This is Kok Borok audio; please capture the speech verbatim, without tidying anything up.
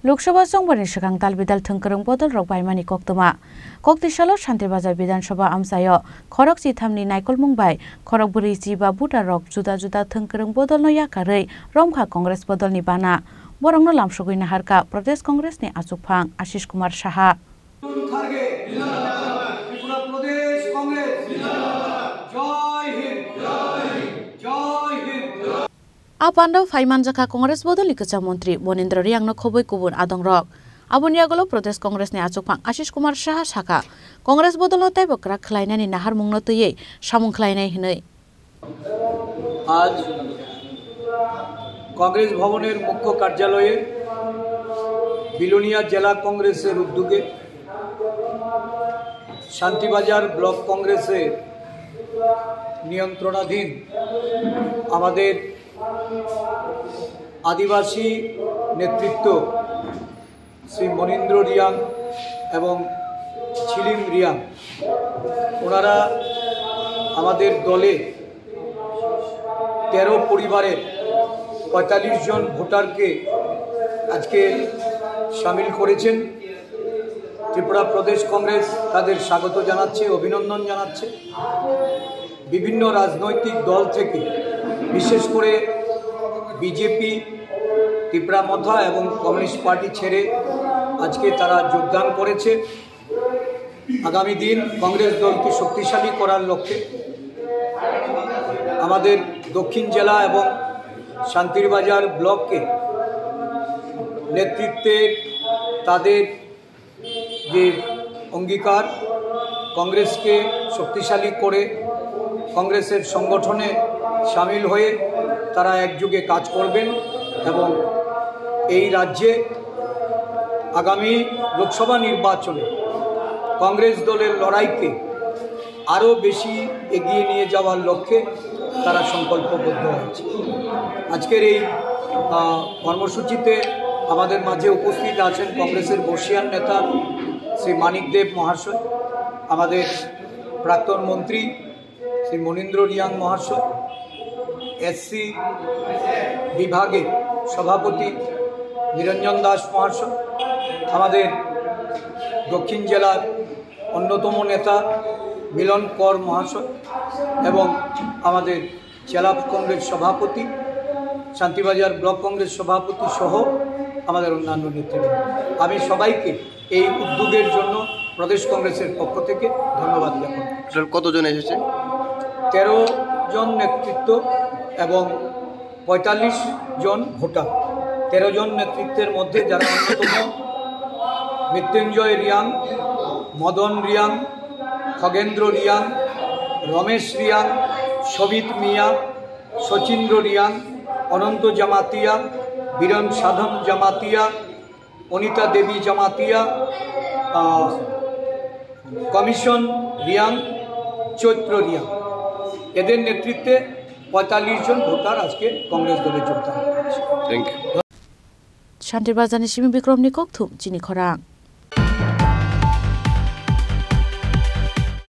Lok Sabha chongbarni swkang dal bidal thwngkwrwng bodolrok baimani koktwma. Koktwi salo Shantir Bazar Bidhan Sabha amchaio khorok chithamni naikolmung bai khorok bwrwi chiba voter rok juda juda thwngkwrwng bodolno yakarwi romkha Congress bodolni bana. Borokno lamsogwi naharkha Pradesh Congress ni achukphang Ashish Kumar Saha. A pandao phai manjakha Congress bodolni kwcham montri Monendra Riyangno khobwi kubun adongrok. Aboni yagulo Pradesh Congress ni achukphang Ashish Kumar Saha sakha, Congress bodolno teibo kwrak khlainani naharmungno twiwi samung khlainai hwnwi. আজ কংগ্রেস ভবনের মুখ্য কার্যালয়ে বিলোনিয়া জেলা কংগ্রেসের উদ্যোগে শান্তিবাজার ব্লক কংগ্রেসের নিয়ন্ত্রণাধীন আমাদের আদিবাসী নেতৃত্ব শ্রী মনীন্দ্র রিয়াং এবং ঝিলিম রিয়াং, ওনারা আমাদের দলে তেরো পরিবারের পঁয়তাল্লিশ জন ভোটারকে আজকে সামিল করেছেন। ত্রিপুরা প্রদেশ কংগ্রেস তাদের স্বাগত জানাচ্ছে, অভিনন্দন জানাচ্ছে। বিভিন্ন রাজনৈতিক দল থেকে, বিশেষ করে বিজেপি, তিপ্রা মথা এবং কমিউনিস্ট পার্টি ছেড়ে আজকে তারা যোগদান করেছে। আগামী দিন কংগ্রেস দলকে শক্তিশালী করার লক্ষ্যে আমাদের দক্ষিণ জেলা এবং শান্তিরবাজার ব্লককে নেতৃত্বে তাদের যে অঙ্গীকার, কংগ্রেসকে শক্তিশালী করে কংগ্রেসের সংগঠনে সামিল হয়ে তারা একযোগে কাজ করবেন এবং এই রাজ্যে আগামী লোকসভা নির্বাচনে কংগ্রেস দলের লড়াইকে আরও বেশি এগিয়ে নিয়ে যাওয়ার লক্ষ্যে তারা সংকল্পবদ্ধ হয়েছে। আজকের এই, আহ, কর্মসূচিতে আমাদের মাঝে উপস্থিত আছেন কংগ্রেসের বর্ষীয়ান নেতা শ্রী মানিক দেব মহাশয়, আমাদের প্রাক্তন মন্ত্রী শ্রী মনীন্দ্র রিয়াং মহাশয়, এসসি বিভাগের সভাপতি নিরঞ্জন দাস মহাশয়, আমাদের দক্ষিণ জেলার অন্যতম নেতা মিলন কর মহাশয় এবং আমাদের জেলা কংগ্রেস সভাপতি, শান্তিবাজার ব্লক কংগ্রেস সভাপতি সহ আমাদের অন্যান্য নেতৃবৃন্দ, আমি সবাইকে এই উদ্যোগের জন্য প্রদেশ কংগ্রেসের পক্ষ থেকে ধন্যবাদ জ্ঞাপন করছি। টোটাল কতজন এসেছে? তেরো জন নেতৃত্ব এবং পঁয়তাল্লিশ জন ভোটার। তেরো জন নেতৃত্বের মধ্যে যারা অন্যতম মৃত্যুঞ্জয় রিয়াং, মদন রিয়াং, খগেন্দ্র রিয়াং, রমেশ রিয়াং, সবিত মিয়া, শচীন্দ্র রিয়াং, অনন্ত জামাতিয়া, বীরন সাধন জামাতিয়া, অনিতা দেবী জামাতিয়া, আহ, কমিশন রিয়াং, চৈত্র রিয়াং, এদের নেতৃত্বে পঁয়তাল্লিশ জন ভোটার আজকে কংগ্রেস দলে যোগদান করেছে। Thank you. Shantir Bazar ni simi Bikrom ni kokthum chini khorang.